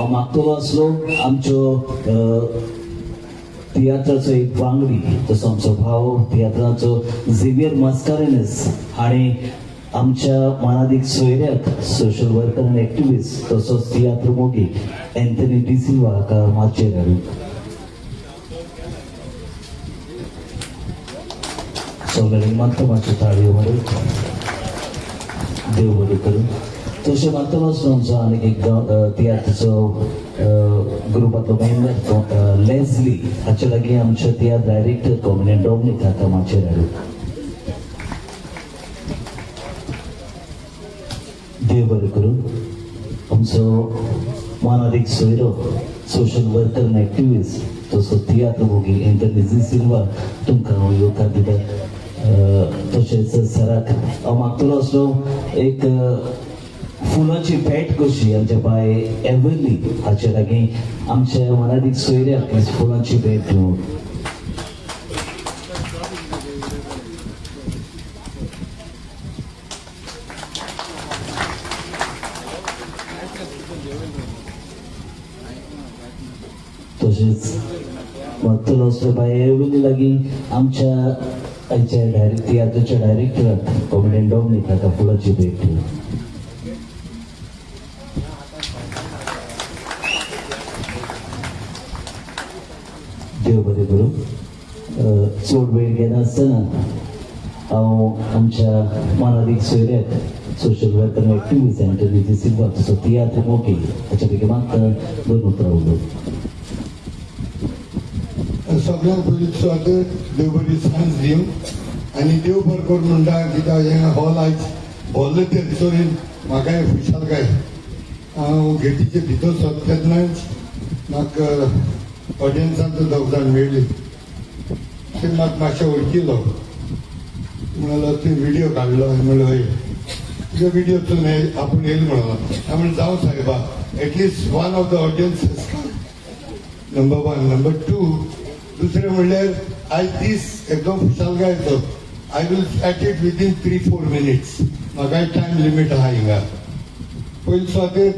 हांव मागतलो आसलो आमच्यो तियात्राचो एक वांगडी तसो आमचो भाव तियात्राचो झेवियर मास्कारेनस हाणें आमच्या मानादीक सोयऱ्याक सोशल वर्कर आनी एक्टिविस्ट तसोच तियात्र मोगी एंथनी डिसिल्वा हाका माचयेर हाडूंक. सगळ्यांनी मागता मातशें ताळयो मारून देव बरें करूं. तशें मागतलो आसलो आमचो आनीक एक तियात्राचो ग्रुपांतलो मेंबर लेझली हाचे लागीं आमच्या तियात्र डायरेक्टर कॉमेडियन डॉमनीक हाका माचयेर हाडूंक. देव बरें करूं. आमचो मानादीक सोयरो सोशल वर्कर आनी एक्टिविस्ट तसो तियात्र मोगी एंथनी डिसिल्वा तुमकां हांव येवकार दिता. तशेंच सराक हांव मागतलो आसलो एक फुलांची भेट कशी आमच्या बाय एवरली हाचे लागीं आमच्या मनादीक सोयऱ्याक फुलांची भेट दिवंक. तशेंच मागतलो आसलो बाय एवरली लागीं आमच्या आयच्या डायरेक्ट तियात्राच्या डायरेक्टराक कॉमेडियन डॉमनीक हाका फुलाची भेट दिवंक. देव बरें करूं. चड वेळ घेनासतना हांव आमच्या मानादीक सोयऱ्याक सोशल वर्कर आनी एक्टिविस्ट एंथनी डिसिल्वा तसो तियात्र मोगी हाच्या पैकी मागता दोन उतरां उलोवंक. सगळ्यांत पयलीं सुवातेर देव बरी सांज दिवं आनी देव बरें करूं म्हणटा कित्याक हें हॉल आयज भरलें तें चोरून म्हाकाय खुशालकाय. हांव गेटीचे भितर सरता तेन्नाच म्हाका ऑडियन्सान दोग जाण मेळ्ळी, ते म्हाका मातशें वळखिलो, म्हणलो तुवें व्हिडियो काडलो. हांवें म्हणलें हय. तुजो व्हिडियो चोवन आपूण येयलो म्हणलो. हांवें म्हणलें जावं सायबा, at least one of the audience has come, number one. Number two, दुसरें म्हणल्यार आयज दीस एकदम खुशालकायेचो. I will at it within 3-4 minutes. म्हाकाय टायम लिमीट आहा हिंगा. पयले सुवातेर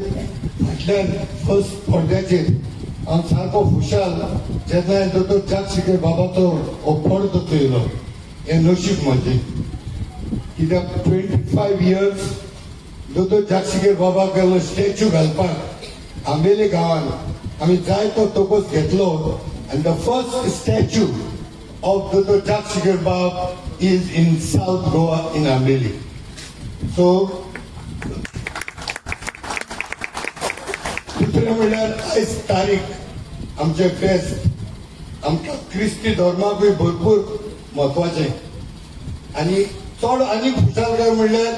फाटल्यान फर्स्ट पडद्याचेर हांव सारको खुशाल जेन्ना दोतोर जाक सिकेर बाबाचो हो पडदो चोयलो. हें नशीब म्हजें, कित्याक 25 इयर्स दोतोर जाक सिकेर बाबाक गेलो स्टॅच्यू घालपाक आंबेले गांवांत आमी जायतो तोकोस घेतलो आनी the first statue of दोतोर जाक सिकेर बाब is in South Goa in Ambeli. So दुसरें म्हणल्यार आयज तारीख आमचें फेस्त आमकां क्रिस्ती धर्माकूय भरपूर म्हत्वाचें आनी चड आनी खुशालकाय म्हणल्यार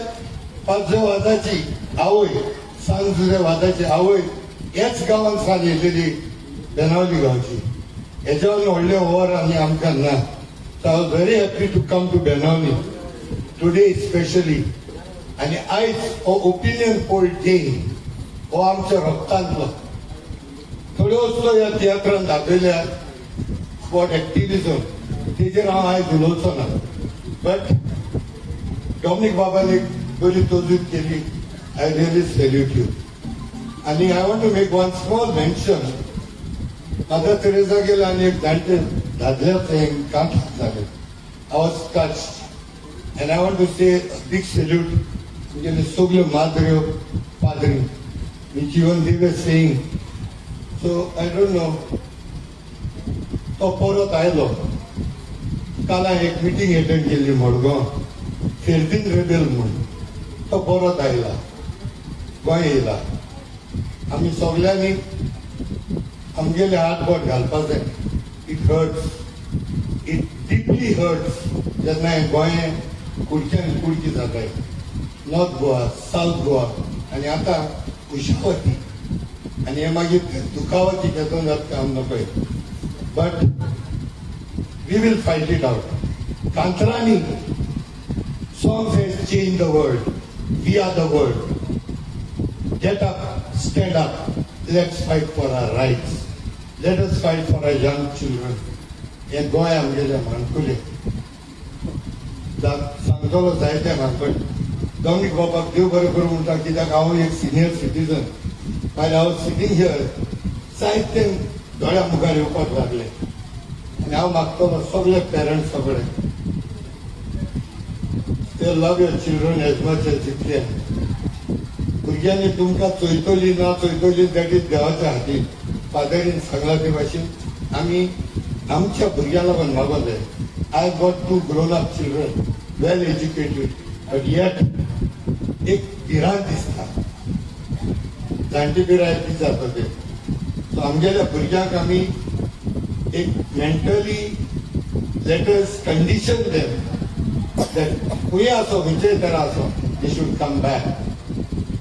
पांच वाजाची आवय सान जुजे वाजाची आवय ह्याच गांवांत सान येयलेली बेनावली गांवची. हेज्यावन व्हडलें वर आनी आमकां ना. So I was very happy to come to Benaulim today specially. आनी आयज हो ओपिनियन पोल डे हो आमच्या रक्तांतलो. थोड्यो वस्तू ह्या तियात्रान दाखयल्या स्पॉट एक्टिविजम तेजेर हांव आयज उलोवचो ना, बट डॉमनीक बाबान एक बरी तजवीज केली. I really salute you. आनी I want to make one small mention. Mother Teresa गेले आनी एक जाणटे दादल्याचें एक गांठ जालें. I was touched and I want to say big salute तुमगेले सगल्यो माद्र्यो पाद्री which even they were saying. So I don't know, तो परत आयलो. काल हांवें एक मिटींग एटेंड केल्ली मडगांव फेर्दीन रेबेल म्हूण, तो परत आयला, गोंय येयला. आमी सगल्यांनी आमगेले हात बोट घालपाक जाय. It hurts, it deeply hurts जेन्ना हें गोंय कुडक्यान कुडकी जाताय, नॉर्थ गोवा, सावथ गोवा आनी आतां कुशावती आनी हे मागीर दुखावती घेतून जाता काम नकय, but we will fight it out. कांतरांनी songs has changed the world. We are the world. Get up, stand up. Let's fight for our rights. Let us fight for our young children. हें गोंय आमगेलें माणकुलें. सांगतलो जायते म्हाका. डॉमनीक बाबाक देव बरें करूं म्हणटा, कित्याक हांव एक senior citizen. While I was sitting here, जायते दोळ्या मुखार येवपाक लागले. आनी हांव मागतलो सगळे पेरंट्स सगळे, they love your children as much as you can. भुरग्यांनी तुमकां चोयतली ना चोयतली that is देवाच्या हातीन. फादरीन सांगला ते भाशेन आमी आमच्या भुरग्यां लागून मागों जाय. I have got 2 grown up children, well educated, but yet एक भिरांत दिसता, जाणटी पिराय ती जाता ते. सो आमगेल्या भुरग्यांक आमी एक mentally let us condition them that खंय आसो, खंयचेय तरा आसो, they should come back.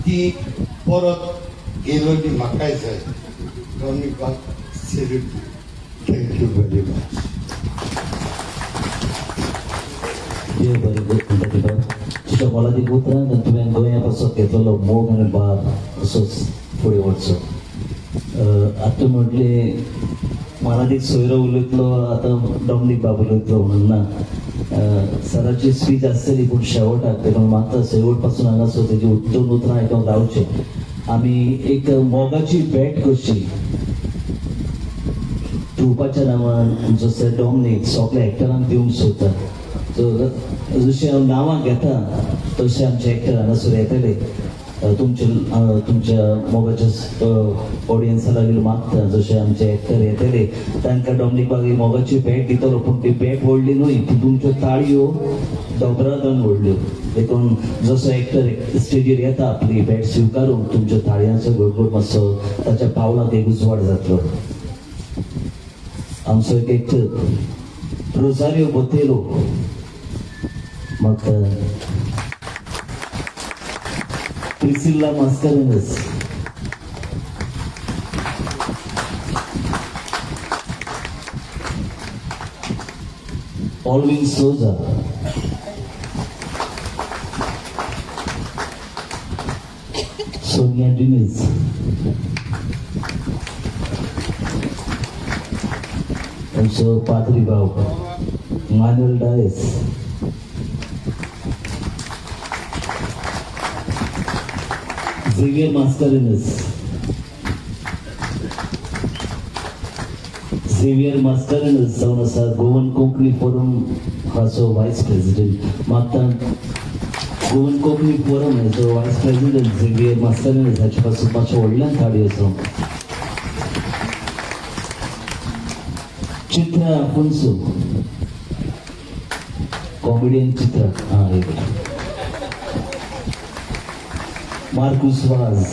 ती परत येयलोली म्हाकाय जाय. डॉमिनीक बाब, salute. Thank you very much. देव बरें म्हणटा तुज्या मोलादीक उतरां तुवें गोंया पासून घेतलेलो मोग आनी बाब असोच फुडें वचचो. आतां म्हटलें मोलादीक सोयरो उलयतलो, आतां डॉमनीक बाब उलयतलो म्हणून ना. सराची स्पीच आसतली पूण शेवटाक, देखून मागता शेवट पासून हांगासर तेजी 2 उतरां आयकोंक रावचें. आमी एक मोगाची भेट कशी ट्रुपाच्या नांवान आमचो सर डॉमनीक सगल्या एक्टरांक दिवंक सोदता. सो जशें हांव नांवां घेता तशें आमचे एक्टर हांगासर येतले. तुमच्या तुमच्या मोगाच्या ऑडियन्सा लागीं मागता, जशें आमचे एक्टर येतले तांकां डॉमनीक बाब ही मोगाची भेट दितलो. पूण ती भेट व्हडली न्हय, ती तुमच्यो ताळयो दोबरादान व्हडल्यो. देखून जसो एक्टर स्टेजीर येता आपली भेट स्विकारूंक, तुमच्या ताळयांचो गडगड मातसो ताच्या पावलाक एक उजवाड जातलो. आमचो एक एक्टर रोजारियो बोतेलो मागता, Priscilla Mascarenhas, Alvin Souza, Sonia Diniz, आमचो पाद्री भाव मानुएल डायस, झेवियर मास्करेनस, झेवियर मास्करेनस जावन आसा गोवन कोंकणी फोरम हाचो वायस प्रेसिडेंट. मागता गोवन कोंकणी फोरम हाचो वायस प्रेसिडेंट झेवियर मास्करेनस हाचे पासून मातशें व्हडल्यान ताळयो आसा. चित्रा आफोन्सो, कॉमेडियन चित्रा, हां एक Marcus Vaz,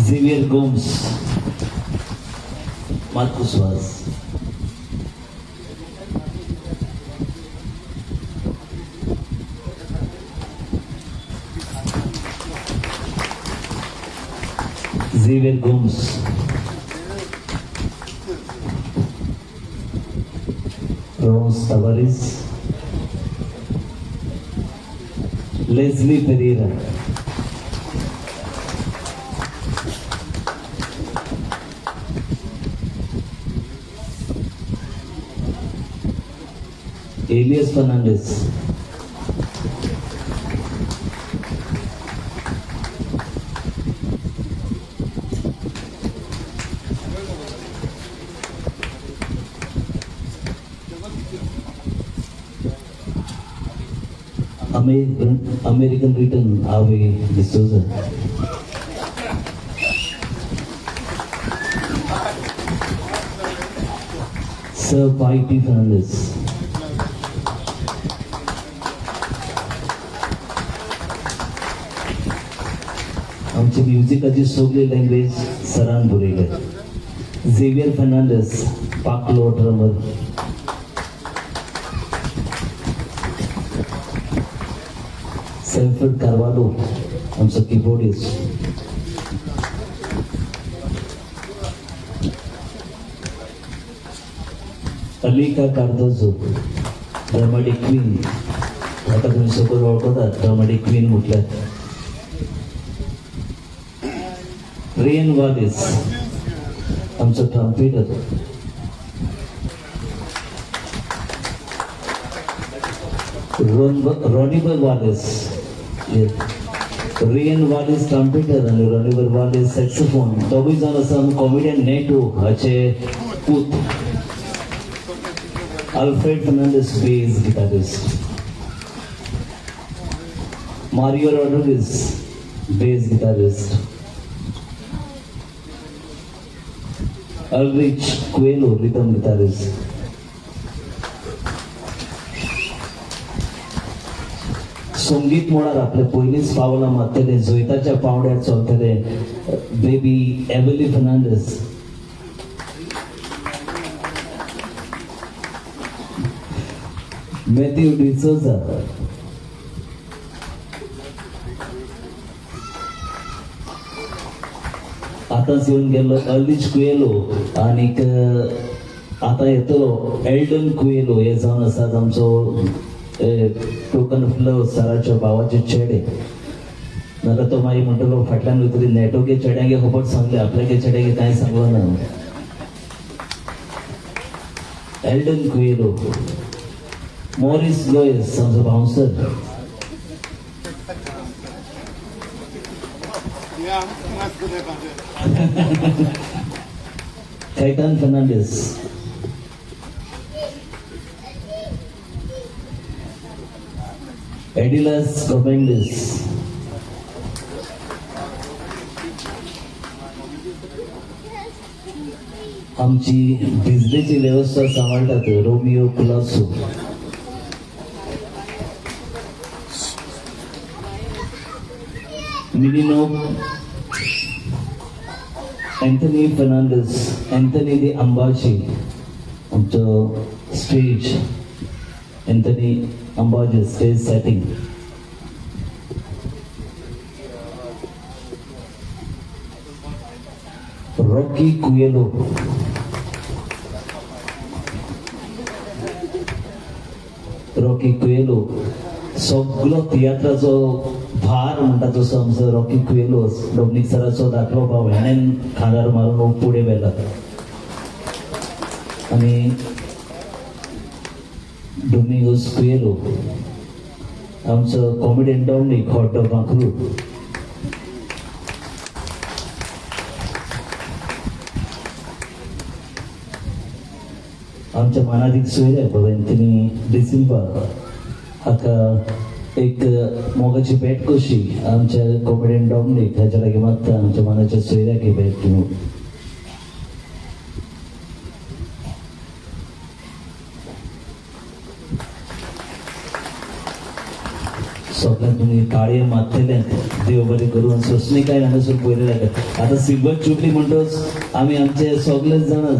Xavier Gomes, Marcus Vaz, Xavier Gomes, Rose Tavares, Leslie Pereira, Elias Fernandes, American return Ave D'Souza, Sir P. Fernandes, आमची म्युझिकाची सगळी लँग्वेज सरान बरयले. झेवियर फर्नांडीस पाकलो ड्रमर, सॅमफर्ड कार्वालो आमचो किबोर्डिस्ट, अलिका कार्दोजो ड्रमडी क्वीन, आता तुमी सगळे वळखतात ड्रमडी क्वीन म्हटल्यार. रेन वालेस आमचो ट्रम्पेटर, रॉनिबल वालेस, रियन वालेस ट्रम्पेटर आनी रॉनिबल वालेस सॅक्सोफोन. दोगूय जावन आसा कॉमेडियन नेटो हाचे पूत. Alfred Fernandes bass guitarist, Mario Rodrigues bass guitarist, Ulrich Coelho rhythm guitarist. संगीत मळार आपले पयलींच पावलां मारतले, जैताच्या पावंड्यार चलतले बेबी एवली फर्नांडीस. मॅथ्यू डिसोजा. आतांच येवन गेल्लो अर्लीच कुएलो आनीक आतां येतलो एल्डन कुएलो. हे जावन आसात आमचो टोकन फ्लो सराच्या भावाचे चेडे. नाल्यार तो मागीर म्हणटलो फाटल्यान वयतली नेटोगे चेड्यांगे खबर सांगले, आपल्यागे चेड्यांगे कांय सांगलो ना. एल्डन कुएलो, मॉरिस गोयस आमचो बाउन्सर. कैतान फर्नांडीस. एडिलस गोमेंडीस. आमची बिजलीची व्यवस्था सांबाळटात Romeo Colaco. Minino Anthony Fernandes, Anthony दी अंबाजी आमचो stage, Anthony Ambaji stage setting. Rocky Coelho. Rocky Coelho सगलो तियात्राचो भार म्हणटा तसो आमचो रॉकी कुएलो. डॉमनीक सराचो धाकलो भाव, हेणेन खांदार मारून फुडें व्हेला. आनी डोमिंगोस कुएलो आमचो कॉमेडियन डॉमनीक हॉटो बांकरू. आमच्या मानादीक सोयरे बाबा एंथनी डिसिल्वा हाका एक मोगाची भेट कशी आमच्या कॉमेडियन डॉमनीक हाच्या लागीं मागता आमच्या मानाच्या सोयऱ्याक ही भेट दिवंक. सगळ्यांक तुमी ताळये मारतले, देव बरें करून. सोंसणीकाय हांगासर पयलें जाता. आतां सिल्वर जुबली म्हणटच आमी आमचे सगळेच जाणां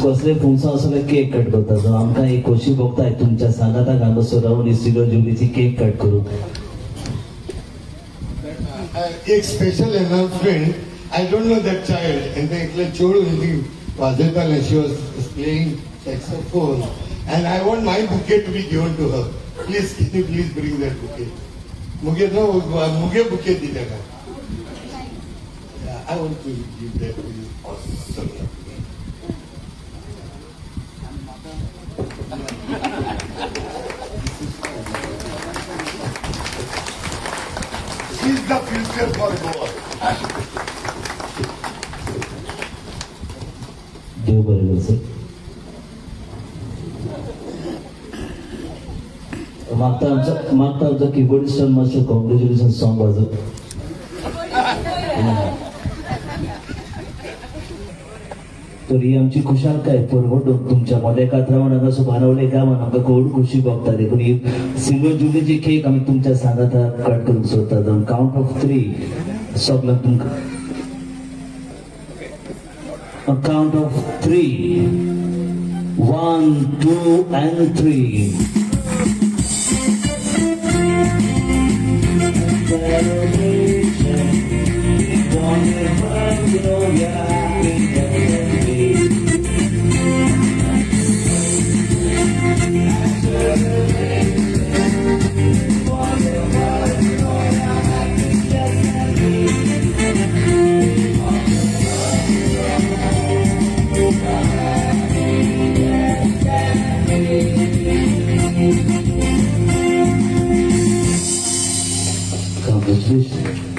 कसले फंक्शन आसा जाल्यार केक कट करता. सो आमकां एक खोशी भोगताय तुमच्या सांगाताक हांगासर रावन ही सिल्वर जुबलीची केक कट करूंक. एक special announcement. I don't know that child. And ते एकले चेडूं ती वाजयतालें. She was playing saxophone and I want my bouquet to be given to her. Please, can you please bring that bouquet? मुगे no, मुगे bouquet दी ताका. I want to give that to you. Awesome. She's the future for Goa. देव बरें करूं sir. मागता आमचो किबोर्डिस्टान मातशें congratulation song वाजत. तर ही आमची खुशालकाय परवडून तुमच्या मदेकात रावन हांगासर बाणावले गांवान आमकां खूब खोशी भोगता. देखून ही सिल्वर जुबलीची केक आमी तुमच्या सांगाताक कट करूंक सोदतात. कावंट ऑफ थ्री सगळ्यांक तुमकां count of three, 1, 2 and 3. Celebration, we want the world to know we are happy as can be. Celebration, we want the world to know we are happy as can be. We want the world to know we are happy as can be. Congratulation.